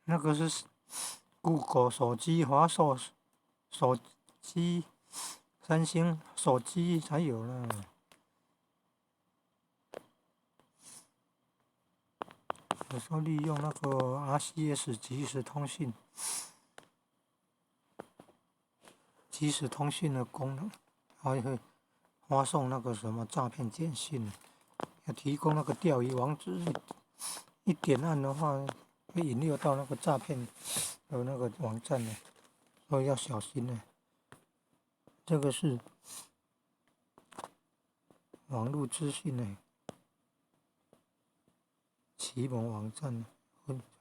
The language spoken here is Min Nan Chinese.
那個是 Google 手機、華碩手機、三星手機才有啦。有時候利用那個 RCS 即時通訊、即時通訊的功能，還會發送那個什麼詐騙簡訊，要提供那個釣魚網址，一點按的話，會引誘到那個詐騙的那個網站呢，所以要小心呢。這個是網絡資訊呢，奇門網站。